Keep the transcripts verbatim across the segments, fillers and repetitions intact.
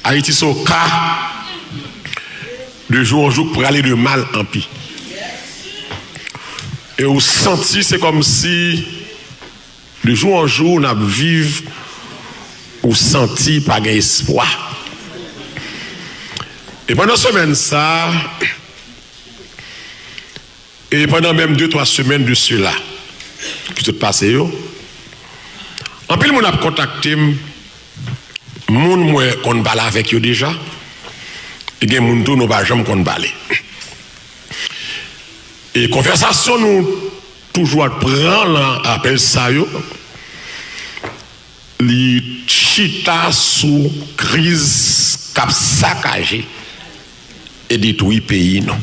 Ayiti se yon ka de jou an jou k prale de mal an pi. E ou santi se kòmsi de jou an jou n ap viv, ou santi pa gen espwa. E pandan semèn sa a, e pandan menm de twa semèn de sela ki sot pase yo, anpil moun ap kontakte m, moun mwen konn pale avèk yo deja, e gen moun tou nou pa janm konn pale. E konvèsasyon nou toujou ap pran lan apèl sa yo, li chita sou kriz k ap sakaje e detwi peyi nou.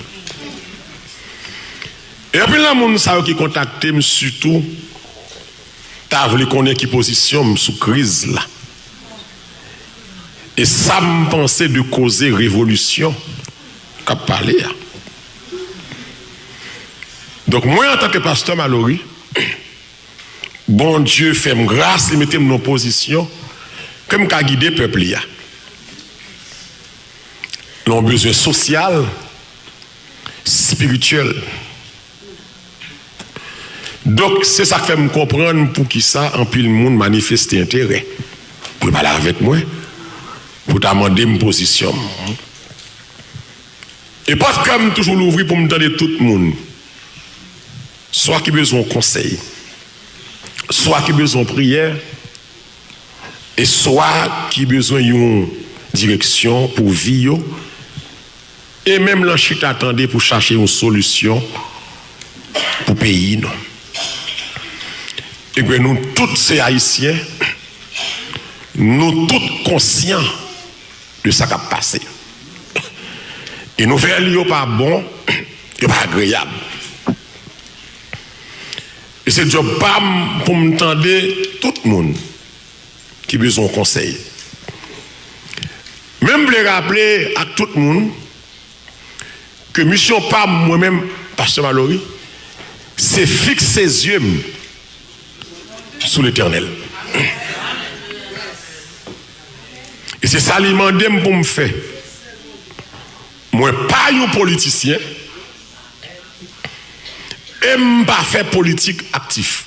E anpil nan moun sa yo ki kontakte m sitou ta vle konnen ki pozisyon m sou kriz la. E sa m panse de koze revolisyon k ap pale a. Donk mwen antanke pastè Malory, Bondye fè m gras, li mete m nan pozisyon ke m ka gide pèp li a. Nan yon bezwen sosyal, espirityèl. Donk, se sa k fè m konprann poukisa anpil moun manifeste enterè pou yo pale avèk mwen, pou ta mande m pozisyon m. E pòt kè m toujou louvri pou m tande tout moun, swa ki bezwen yon konsèy, swa ki bezwen yon priyè, e swa ki bezwen yon direksyon pou vi yo, e menm lan chita tande pou chache yon solisyon pou peyi nou. Ebyen, nou tout se Ayisyen, nou tout konsyan de sa k ap pase. E nouvèl yo pa bon, yo pa agreyab. E se djòb pa m pou m tande tout moun ki bezwen yon konsèy. Men m vle raple ak tout moun ke misyon pa m, mwen menm, pastè Malory, se fikse zye m sou Letènèl. E se sa li mande m pou m fè. Mwen pa yon politisyen e m pa fè politik aktif.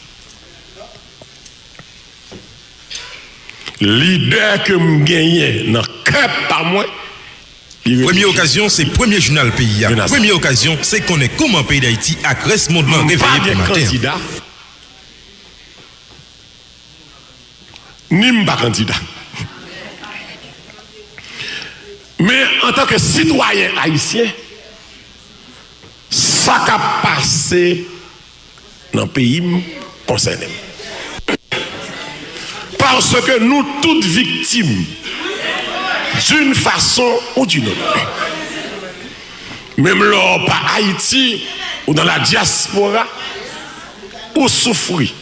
Lide ke m genyen nan kè pa mwen, li reflechi. Premye okazyon, se premye jounal peyi a. Menas. Premye okazyon, se konnen kòman peyi Dayiti ak rès mond lan reveye pou maten. M pa gen kandida, ni m pa kandida. Men, antanke sitwayen ayisyen, sa k ap pase nan peyi m konsène m. Paske nou tout viktim d'une façon ou d'une autre. Menm lè w pa Ayiti, ou dans la diaspora, ou soufri.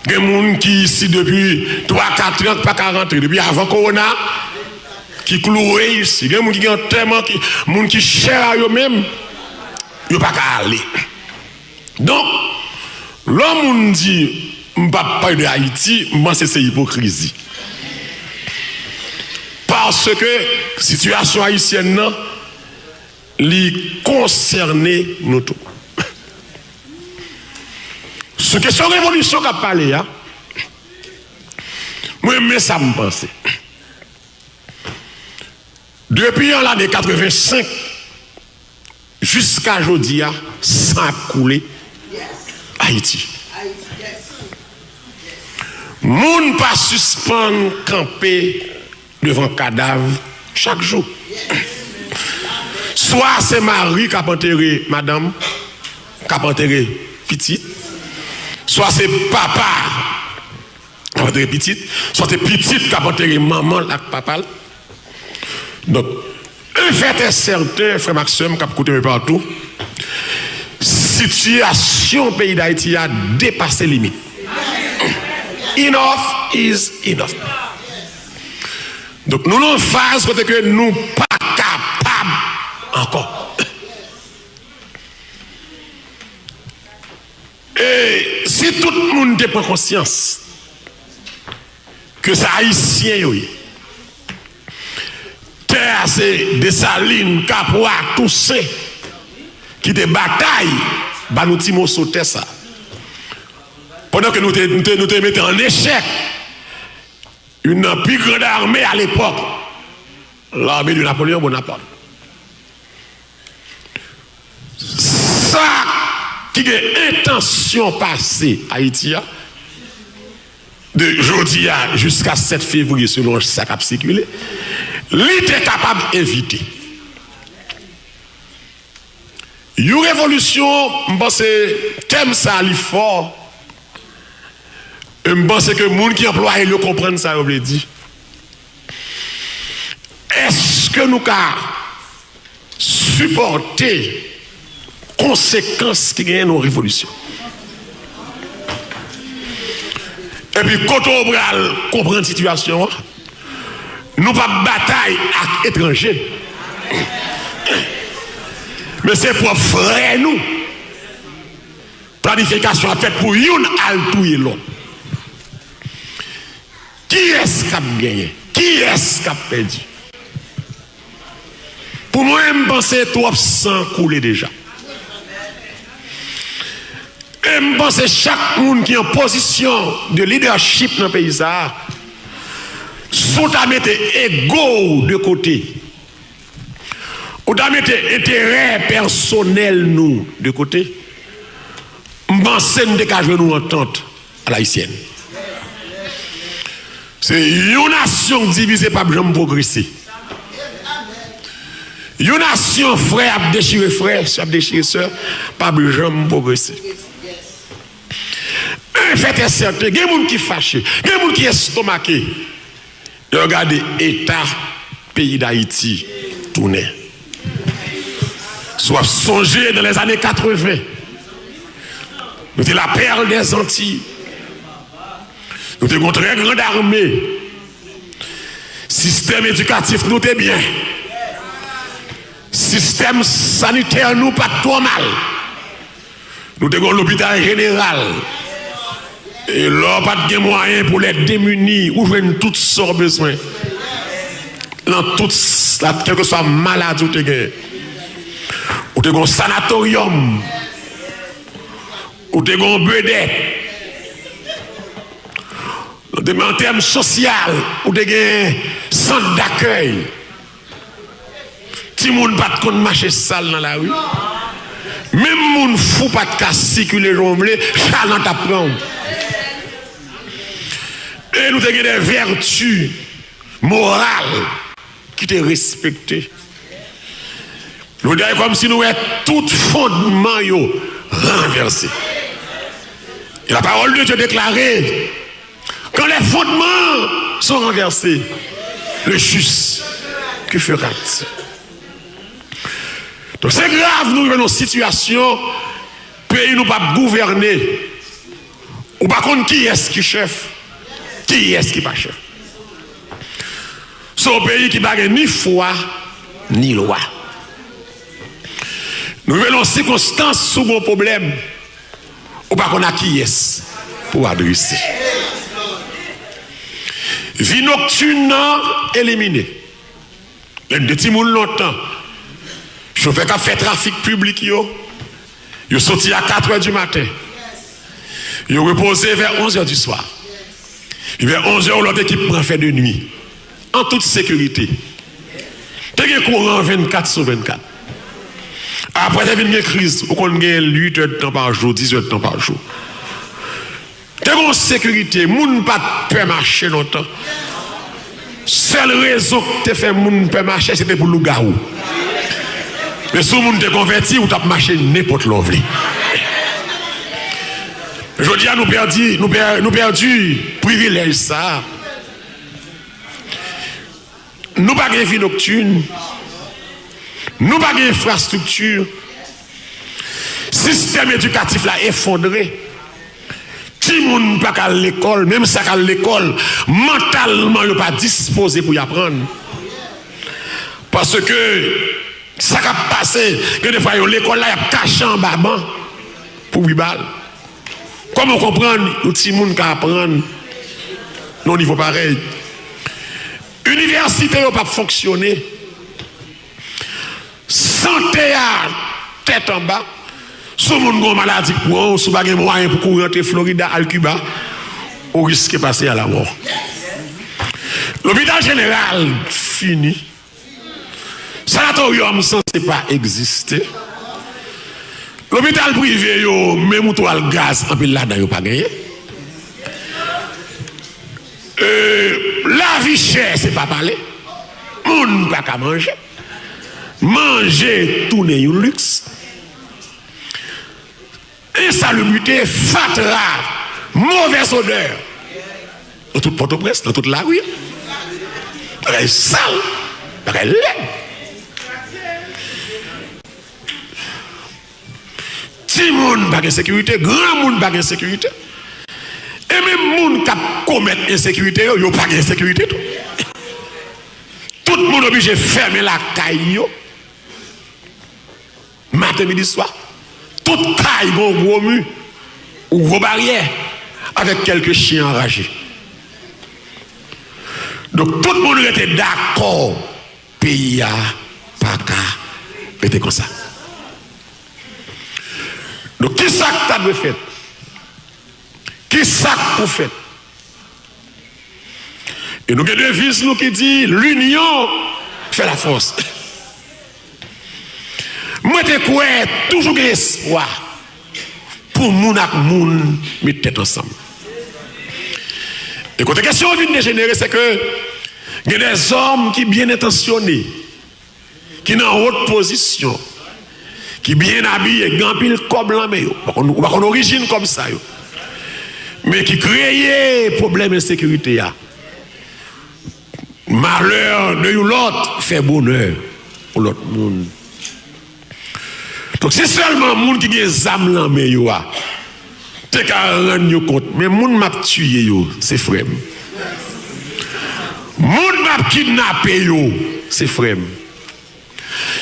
Gen moun ki isi depi twa, kat an, ki pa ka rantre. Depi avan kowona, ki kloure isi. Gen moun ki gen antèman, ki, moun ki chè a yo menm, yo pa ka ale. Donk, lè yon moun di, "M p ap pale de Ayiti," m panse se ipokrizi. Paske sitiyasyon ayisyèn nan, li konsène nou tou. Sou kesyon revolisyon k ap pale a, mwen, men sa m panse. Depi an lane katrevensenk jiska jodi a, san ap koule Ayiti. Moun pa sispann kanpe devan kadav chak jou. Swa se mari k ap antere madanm, k ap antere pitit, swa se papa k ap antere pitit, swa se pitit k ap antere manman l ak papa l. Donk, un fait est certain, frè m ak sè m k ap koute m epatou, sitiyasyon peyi Dayiti a depase limit. Enough is enough. Donk, nou nan yon faz kote ke nou pa kapab ankò. E si tout moun te pran konsyans ke se Ayisyen yo ye, Tè a se Desalin, Kapwa, Tousen ki te batay ba nou ti moso tè sa. Pandan ke nou te, nou te, nou te mete an echèk youn nan pi grand ame a lepòk, lame de Napoleon Bonaparte. Sa ki gen entansyon pase Ayiti a, de jodi a jiska sèt fevriye, selon sa k ap sikile, li te kapab evite. Yon revolisyon, m panse tèm sa a li fò, e m panse ke moun ki anplwaye l yo konprann sa yo vle di. Èske nou ka sipòte konsekans ki genyen nan yon revolisyon? Epi kote w pral konprann sitiyasyon an, nou p ap batay ak etranje, men se pwòp frè nou. Planifikasyon ap fèt pou youn al touye lòt. Kiyès k ap genyen? Kiyès k ap pèdi? Pou mwen, m panse twòp san koule deja. E m panse chak moun ki an pozisyon de lidèchip nan peyi sa a, si w ta mete ego w de kote, ou ta mete enterè pèsonèl nou de kote, m panse n te ka jwenn yon antant alayisyèn. Se yon nasyon k divize p ap janm pwogrese. Yon nasyon frè ap dechire frè, sè ap dechire sè, p ap janm pwogrese. Un fait est certain, gen moun ki fache, gen moun ki estomake. Yo gade eta peyi Dayiti tounen. Si w ap sonje, nan lèzane katreven, nou te la perle des Antilles. Nou te gen yon trè grand ame. Sistèm edikatif nou te byen. Sistèm sanitè nou pa t twò mal. Nou te gen yon lopital jeneral. E lè w pa t gen mwayen pou les démunis, ou jwenn tout sa w bezwen. Nan tout, la, kèlkeswa maladi w te gen. Ou te gen yon sanatoryòm. Ou te gen yon bedè. An tèm sosyal, ou te gen sant dakèy. Timoun pa t konn mache sal nan lari. Menm moun fou pa t ka sikile jan w vle, chalan t ap pran w. E nou te gen de vèti moral ki te respekte. Nou dèyè kòmsi nou wè tout fondman yo ranvèse. E la parole de Dieu déclare, quand les fondements sont renversés, le juste, que fera-t-il? Donk, se grav, nou rive nan yon sitiyasyon, peyi nou p ap gouvène. Ou pa konn kiyès ki chèf, kiyès ki pa chèf. Se yon peyi ki pa gen ni fwa, ni lwa. Nou rive nan yon sikonstans, si w gen yon pwoblèm, ou pa konn a kiyès pou w adrese. Vi noktin nan elimine. Lè n te timoun lontan, chofè k ap fè trafik piblik yo, yo soti a katrè di maten. Yo repoze vè onzè di swa. Vè onzè, lòt ekip pran fè de nwi. An tout sekirite. Te gen kouran vennkat sou vennkat. Apre, te vin gen kriz, ou konn gen uit èdtan pa jou, diz èdtan pa jou. Te gen yon sekirite, moun pa t pè mache lontan. Sèl rezon k te fè moun pè mache, se te pou lougawou. Men si yon moun te konvèti, ou t ap mache nenpòt lè w vle. Jodi a, nou pèdi, nou pè-, nou pèdi privilèj sa a. Nou pa gen vi noktin. Nou pa gen enfrastrikti. Sistèm edikatif la efondre. Timoun pa ka al lekòl, menm sa k al lekòl, mantalman yo pa dispoze pou y aprann. Paske sa k ap pase, gen de fwa yo lekòl la, y ap kache anba ban pou wi bal. Kòman w konprann yon timoun ka aprann nan yon nivo parèy? Inivèsite yo p ap fonksyone. tante a tèt anba. Si yon moun gen yon maladi k pran w, si w pa gen mwayen pou kouri antre Florida al Kiba, ou riske pase a lamò. Lopital jeneral fini. Sanatoryòm sanse pa egziste. Lopital prive yo, menm ou t al gaz, anpil ladan yo pa genyen. E, lavi chè, se pa pale. Moun pa ka manje. Manje tounen yon liks. Ensalibrite, fatra, movèz odè. Nan tout Pòtoprens, nan tout lari. Bagay sal, bagay lèd. Timoun pa gen sekirite, granmoun pa gen sekirite. E menm moun k ap komèt ensekirite yo, yo pa gen sekirite tou. Tout moun oblije fèmen lakay yo. Maten, midi, swa. Tout kay gen yon gwo mi, yon gwo baryè, avèk kèlke chen anraje. Donk, tout moun rete dakò, peyi a pa ka rete konsa. Donk, kisa k ta dwe fèt? Kisa k pou fèt? E nou gen deviz nou ki di, "L'union fait la force." Mwen te kwè toujou gen espwa pou moun ak moun met tèt ansanm. E kote kesyon an vin dejenere, se ke gen dèzòm ki byen entansyone, ki nan wot pozisyon, ki byen abiye, gen anpil kòb nan men yo. Ou pa konn, ou pa konn orijin kòb sa yo. Men ki kreye pwoblèm ensekirite a. Malè de yon lòt fè bonè yon lòt moun. Donk, si sèlman moun ki gen zam nan men yo a te ka rann yo kont, men moun m ap tiye yo, se frè m. Moun m ap kidnape yo, se frè m.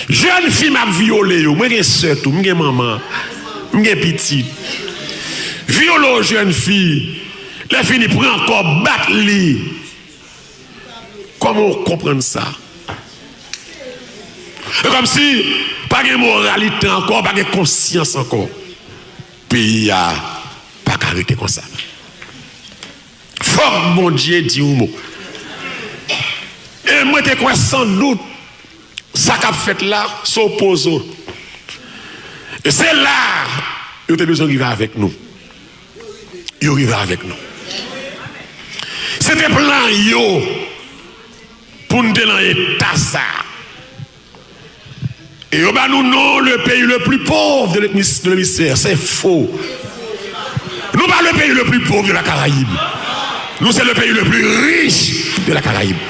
Jèn fi m ap vyole yo, mwen gen sè tou, m gen manman, m gen pitit. Vyole yon jèn fi, lè fini pran kòb, bat li. Kòman w konprann sa? E kòmsi pa gen moralite ankò, pa gen konsyans ankò. Peyi a pa ka rete konsa. Fòk Bondye di yon mo. E mwen te kwè san dout sa k ap fèt la se yon pozo. E se la yo te bezwen rive avèk nou. Yo rive avèk nou. Se te plan yo pou n te nan eta sa. E yo ba nou non le pays le plus pauvre de l'hémis-, de l'hémisphère. Se fo. Nou pa le pays le plus pauvre de la Caraïbe. Nou se le pays le plus riche de la Caraïbe.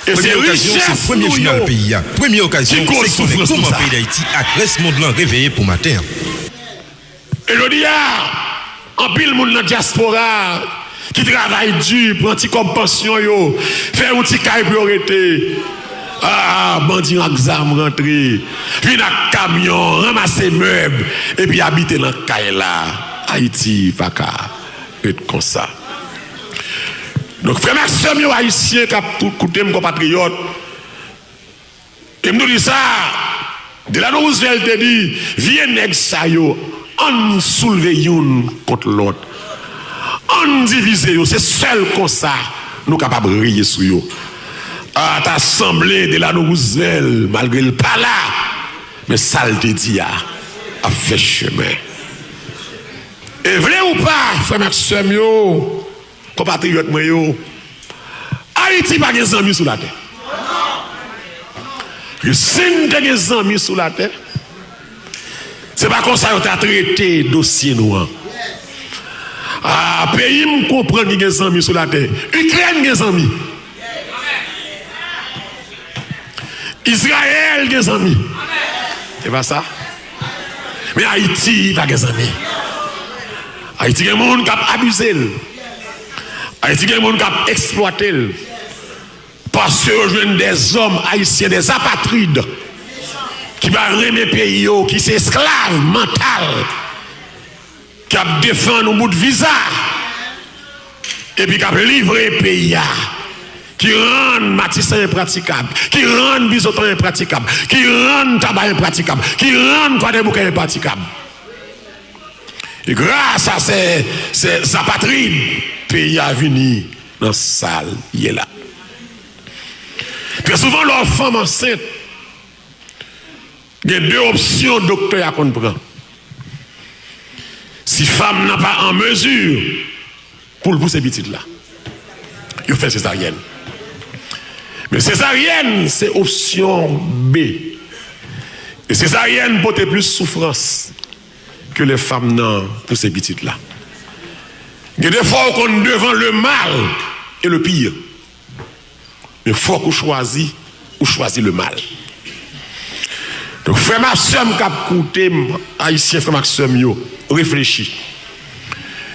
E se richès nou yo ki koz soufrans nou sa. Premye okazyon, se premye okazyon, se konnen kouman peyi Dayiti ak rès mond lan reveye pou maten an. E jodi a, anpil moun nan dyaspora ki travay di, pran ti kòb pansyon yo, fè yon ti kay pou yo rete. Ah, bandi ak zam rantre, vin ak kamyon, ranmase mèb, epi abite nan kay la. Ayiti pa ka ret konsa. Donk, frè m ak sè m yo, ayisyen k ap kou-, koute m, konpatriyòt, e m tou di sa, Delano Roosevelt te di, vye nèg sa yo, ann soulve youn kont lòt. Ann divize yo, se sèl konsa nou kapab reye sou yo. A, ta sanble Delano Roosevelt, malgre l pa la, men sa l te di a ap fè chemen. E vle ou pa, frè m ak sè m yo, konpatriyòt mwen yo, Ayiti pa gen zanmi sou latè. Paske si n te gen zanmi sou latè, se pa konsa yo ta trete dosye nou an. A, peyi m konprann ki gen zanmi sou latè. Ikrèn gen zanmi. Izrayèl gen zanmi. Se pa sa? Men Ayiti pa gen zanmi. Ayiti gen moun k ap abize l. Ayiti gen moun k ap eksplwate l. Paske yo jwenn dèzòm ayisyen, dèzapatrid, ki pa renmen peyi yo, ki se esklav mantal, k ap defann yon bout viza, epi k ap livre peyi a. ki rann Matisan enpratikab, ki rann Bizoton enpratikab, ki rann Taba enpratikab, ki rann Kwadèboukè enpratikab. E gras a se, se apatrid, peyi a vini nan sa l ye la. Trè souvan, lè w fanm ansent, gen de opsyon doktè a konn pran. Si fanm nan pa an mezi pou l pouse pitit la, yo fè sezaryèn. Men sezaryèn se opsyon B. E sezaryèn pote plis soufrans ke lè fanm nan pouse pitit la. Gen de fwa ou konn devan le mal et le pire. Men fòk ou chwazi, ou chwazi le mal. Donk, frè m ak sè m k ap koute m, ayisyen frè m ak sè m yo, reflechi.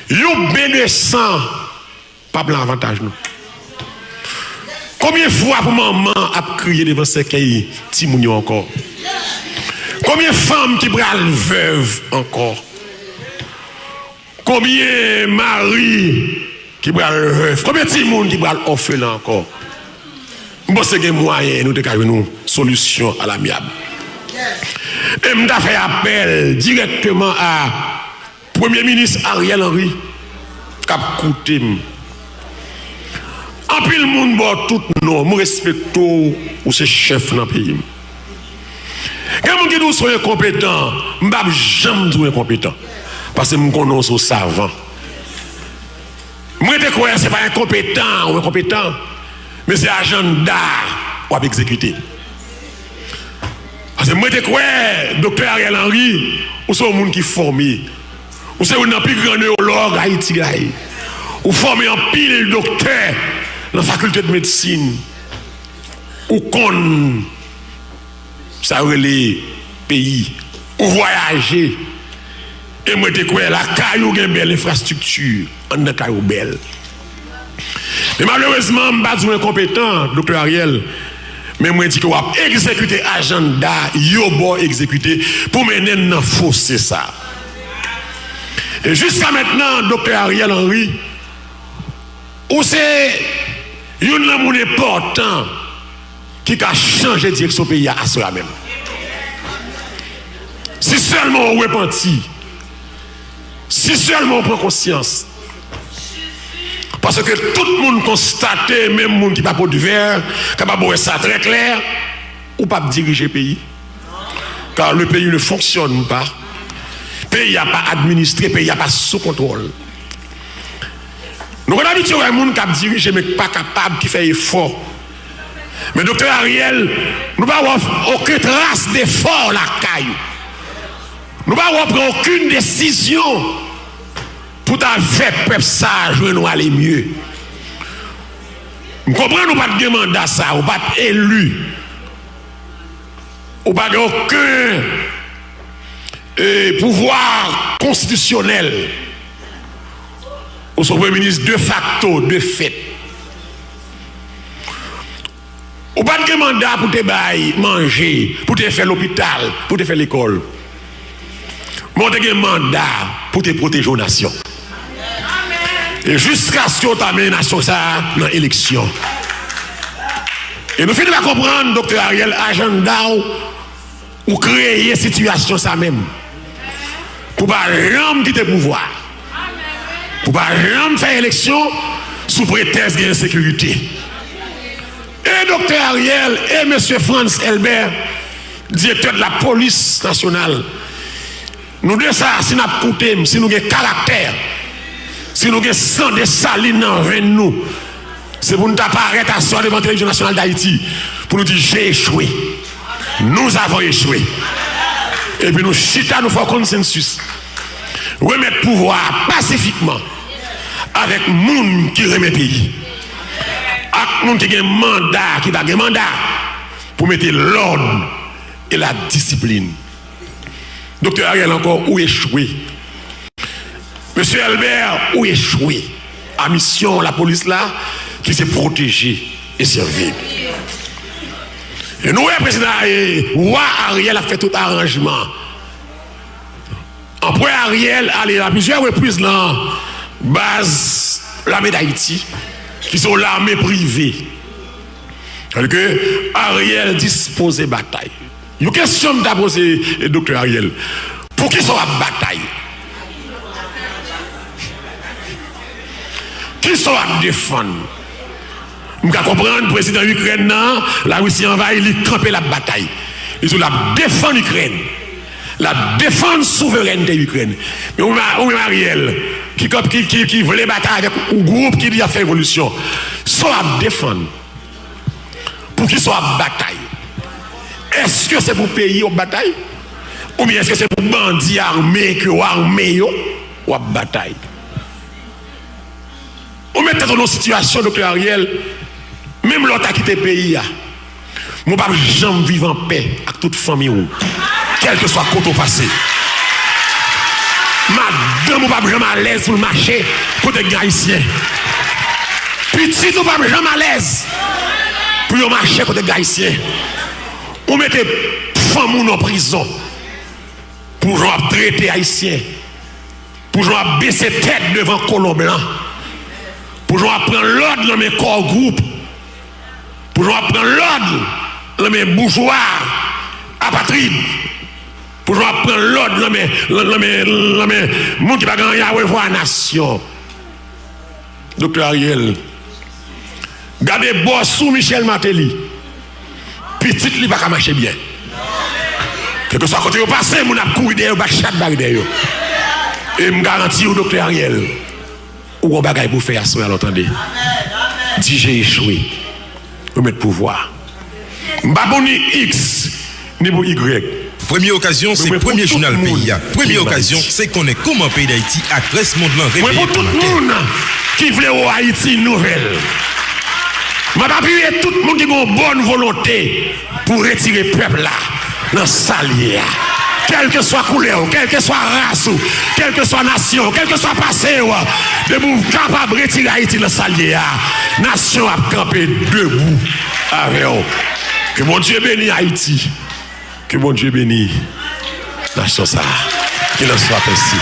Yon ben de san p ap nan avantaj nou. Konbyen fwa pou manman ap kriye devan sèkèy timoun yo ankò? Konbyen fanm ki pral vèv ankò? Konbyen mari ki pral vèv? Konbyen timoun ki pral òfelen ankò? M panse gen mwayen nou te ka jwenn yon solisyon alamyab. E m ta fè apèl dirèkteman a Premye Minis Ariel Henry k ap koute m. Anpil moun ba w tout non, m respekte w, ou se chèf nan peyi m. Gen moun ki di w se yon enkonpetan, m p ap janm di w enkonpetan. Paske m konnen w se yon savan. Mwen te kwè se pa enkonpetan ou enkonpetan, men se ajanda w ap egzekite. Paske mwen te kwè, Doktè Ariel Henry, ou se yon moun ki fòme. Ou se youn nan pi gran newològ Ayiti gaye. Ou fòme anpil doktè nan fakilte de medsin. Ou konn sa yo rele peyi. Ou vwayaje. E mwen te kwè lakay ou gen bèl enfrastrikti, anndan kay ou bèl. Men malerezman, m pa di w enkonpetan, Doktè Ariel, men mwen di ke w ap egzekite ajanda yo ba w egzekite pou mennen n nan fose sa. E jiska mentnan, Doktè Ariel Henry, ou se youn nan moun enpòtan ki ka chanje direksyon peyi a aswè a menm. Si sèlman w repanti, si sèlman w pran konsyans, paske tout moun konstate, menm moun ki pa pot vè, kapab wè sa trè klè, ou p ap dirije peyi. Car le pays ne fonctionne pas. Peyi a pa administre, peyi a pa sou kontwòl. Nou konn abitye wè moun k ap dirije men k pa kapab, ki fè efò. Men Doktè Ariel, nou pa wè okenn tras defò lakay ou. Nou pa wè w pran okenn desizyon pou ta fè pèp sa a jwenn yon ale mye. M konprann ou pa t gen manda sa, ou pa t eli. Ou pa gen okenn, e, pouvwa konstitisyonèl. Ou se yon premye minis defakto, defèt. Ou pa t gen manda pou te bay manje, pou te fè lopital, pou te fè lekòl. Men w te gen manda pou te pwoteje w nasyon. E jiskaske w ta mennen nasyon sa a nan eleksyon. E nou fini pa konprann, Doktè Ariel, ajanda w, ou kreye sitiyasyon sa menm. Pou pa janm kite pouvwa. Pou pa janm fè eleksyon sou pretèks gen ensekirite. E Doktè Ariel, e mesye Frantz Elbert, direktè de la polis nasyonal, nou de sa, si n ap koute m, si nou gen karaktè, si nou gen san Desalin nan venn nou, se pou n ta parèt aswè a devan Televizyon Nasyonal d Ayiti pou nou di, j'ai échoué. Nous avons échoué. Epi nou chita, nou fè yon konsansis. Remèt pouvwa a pasifikman avèk moun ki renmen peyi, ak moun ki gen manda, ki pa gen manda, pou mete lòd e la disiplin. Doktè Ariel ankò, ou echwe. Mesye Elbè, ou echwe a misyon lapolis la, ki se pwoteje e sèvi. E nou wè prezidan, e, wa Ariel ap fè tout aranjman. Anperè Ariel ale a plizyè repriz nan baz Lame d Ayiti, ki se yon lame prive. Paske Ariel dispoze batay. Yon kesyon m ta poze, eh, Doktè Ariel, pou ki sa w ap batay? Ki sa w ap defann? M ka konprann prezidan Ikrèn nan, Larisi anvayi, li kanpe, l ap batay. Li di w l ap defann Ikrèn. L ap defann souverènte Ikrèn. Men ou menm, ou menm Ariel, ki, ki, ki, ki vle batay avèk yon gwoup ki di y ap fè revolisyon, sa w ap defann? Pou ki sa w ap batay? Èske se pou peyi w ap batay? Oubyen èske se pou bandi ame ke w ame yo w ap batay? Ou met tèt ou nan yon sitiyasyon, Doktè Ariel, menm lè w ta kite peyi a, men w p ap janm viv anpè ak tout fanmi w, kèlkeswa kote w pase. Madanm ou p ap janm alèz pou l mache kote k gen Ayisyen. Pitit ou p ap janm alèz pou yo mache kote k gen Ayisyen. Ou mete fanmi w nan prizon pou jan w ap trete Ayisyen, pou jan w ap bese tèt devan kolon blan, pou jan w ap pran lòd nan men Core Group, pou jan w ap pran lòd nan men boujwa apatrid, pou jan w ap pran lòd nan men, nan men, nan men moun ki pa gen anyen a wè vwa a nasyon. Doktè Ariel, gade bòs ou Michel Martelly. Pitit li pa ka mache byen. Kèlkeswa kote yo pase, moun ap kouri dèyè yo, bat chat bare dèyè yo. E m garanti w, Doktè Ariel, ou gon bagay pou fè aswè a, lè w tande. Di je echwe. Remèt pouvwa. M pa pou ni X, ni pou Y. Premye okazyon, se premye jounal peyi a. Premye okazyon, se konnen kòman peyi Dayiti ak rès mond lan reveye pou maten. Mwen pou tout moun ki vle wè Ayiti nouvèl. M ap apiye tout moun ki gen yon bòn volonte pou retire pèp la nan sa l ye a. Kèlkeswa koulè w, kèlkeswa ras ou, kèlkeswa nasyon w, kèlkeswa pase w, depi w kapab retire Ayiti nan sa l ye a, nasyon ap kanpe debou avè w. Ke Bondye beni Ayiti. Ke Bondye beni nasyon sa a. Qu'il en soit ainsi.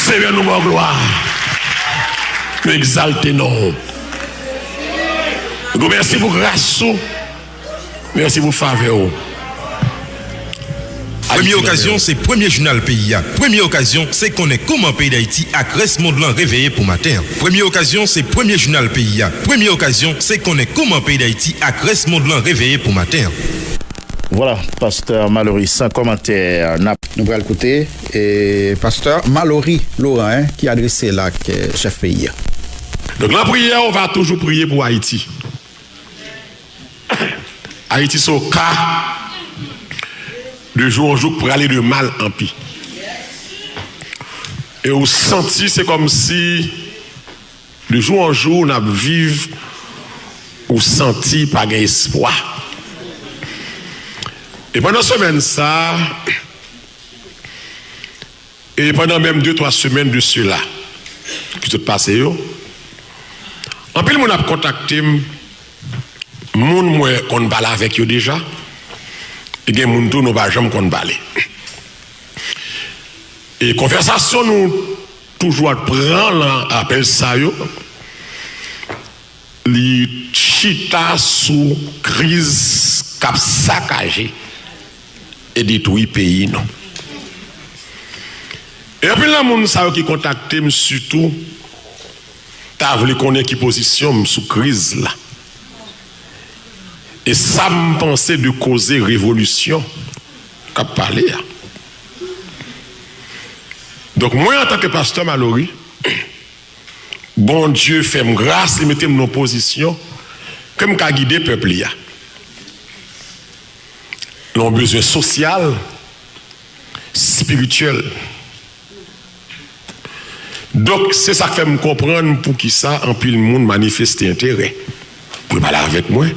Senyè, nou ba w glwa. Nou egzalte non w. Nou di w mèsi pou gras ou. Mèsi pou favè w. Premye okazyon, se premye jounal peyi a. Premye okazyon, se konnen kòman peyi Dayiti ak rès mond lan reveye pou maten an. Premye okazyon, se premye jounal peyi a. Premye okazyon, se konnen kòman peyi Dayiti ak rès mond lan reveye pou maten an. Vwala, pastè Malory, san kòmantè, n ap. Nou pral koute, e, pastè Malory Laurent, en, ki adrese l ak, e, chèf peyi a. Donk, lapriyè, on va toujou priye pou Ayiti. Ayiti se yon ka de jou an jou k prale de mal an pi. E ou santi se kòmsi de jou an jou n ap viv, ou santi pa gen espwa. E pandan semèn sa a, e pandan menm de twa semèn de sela ki sot pase yo, anpil moun ap kontakte m, moun mwen konn pale avèk yo deja, e gen moun tou nou pa janm konn pale. E konvèsasyon nou toujou ap pran lan apèl sa yo, li chita sou kriz k ap sakaje e detwi peyi nou. E anpil nan moun sa yo ki kontakte m sitou ta vle konnen ki pozisyon m sou kriz la. E sa m panse de koze revolisyon k ap pale a. Donk, mwen, antanke pastè Malory, Bondye fè m gras, li mete m nan pozisyon ke m ka gide pèp li a. Nan yon bezwen sosyal, espirityèl. Donk, se sa k fè m konprann poukisa anpil moun manifeste enterè pou yo pale avèk mwen,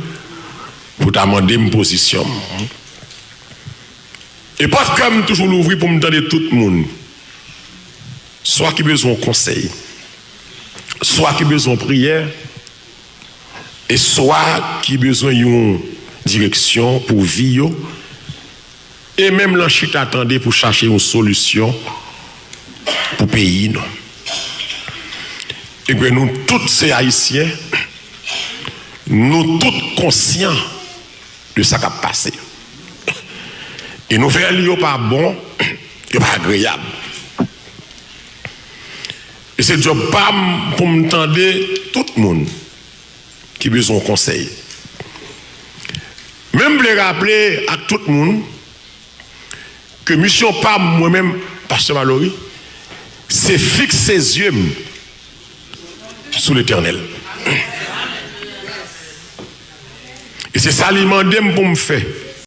pou ta mande m pozisyon m. E pòt kè m toujou louvri pou m tande tout moun, swa ki bezwen yon konsèy, swa ki bezwen yon priyè, e swa ki bezwen yon direksyon pou vi yo, e menm lan chita tande pou chache yon solisyon pou peyi nou. Ebyen, nou tout se Ayisyen, Nou tout konsyan de sa k ap pase. E nouvèl yo pa bon, yo pa agreyab. E se djòb pa m pou m tande tout moun ki bezwen yon konsèy. Men m vle raple ak tout moun ke misyon pa m, mwen menm, Pastè Malory, se fikse zye m sou Letènèl. E se sa li mande m pou m fè.